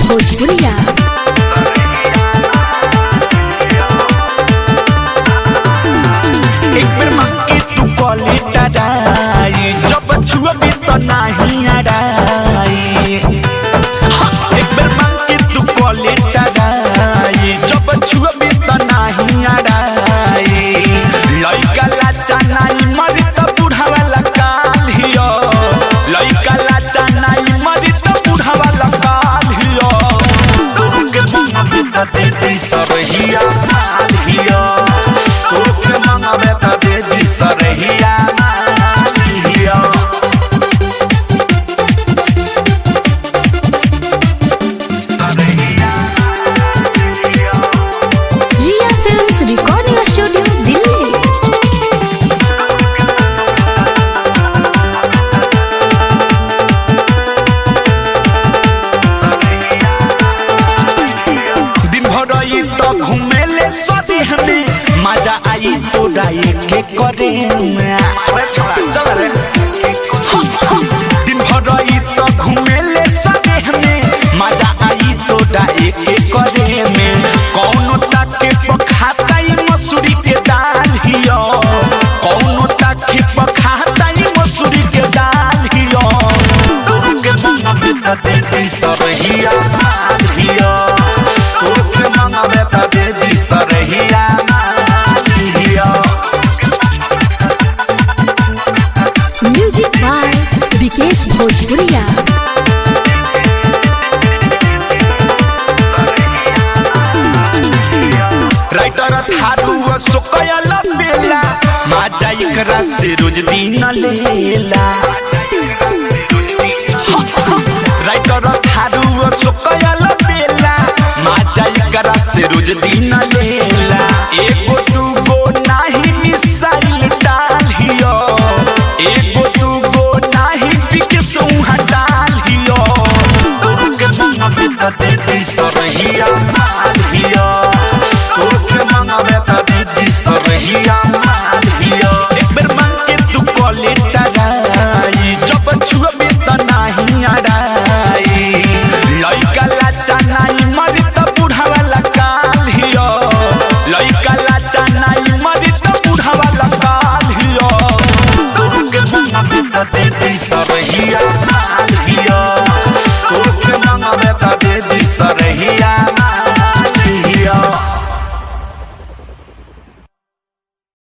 भोजपुरिया। एक बेर मांगे तू कॉली डराई, जब छुअबी तो नाही अड़ाई। हाँ, एक बेर मांगे तू कॉली डराई, जब छुअबी तो नाही अड़ाई। लइका लाचा नाही मरी तो बुढ़ावा लकाल हियो, लइका लाचा नाही मरी तो बुढ़ावा लकाल हियो। तोके मंगबे त दे दी सरहिया माल हियो, तोके मंगबे त दे दी सरहिया माल हियो। Riya films recording studio Delhi. दिन भर ई तो घुमेले सदी हमें, मजा आई तो डाई के करे में। अरे छोड़ा चल रे। दिन भर ई तो घुमेले सदी हमें, मजा आई तो डाई के करे में। कौनो ताके पखाता ई मसूरी के दाल हियो, कौनो ताके पखाता ई मसूरी के दाल हियो। तोके मंगबे त दे दी सरहिया माल हियो, तोके मंगबे त दे दी सरहिया माल हियो। म्यूजिक बाय विकेश भोजपुरिया। राइटर थारू अशोकयल बेला, माजा एकरा से रोज दिन लेला। राइटर थारू अशोकयल बेला, माजा एकरा से रोज दिन लेला। एगो दूगो नाही मिसाइल डाल हियो, एगो दूगो नाही बिके सौहा डाल हियो। तोके मंगबे त दे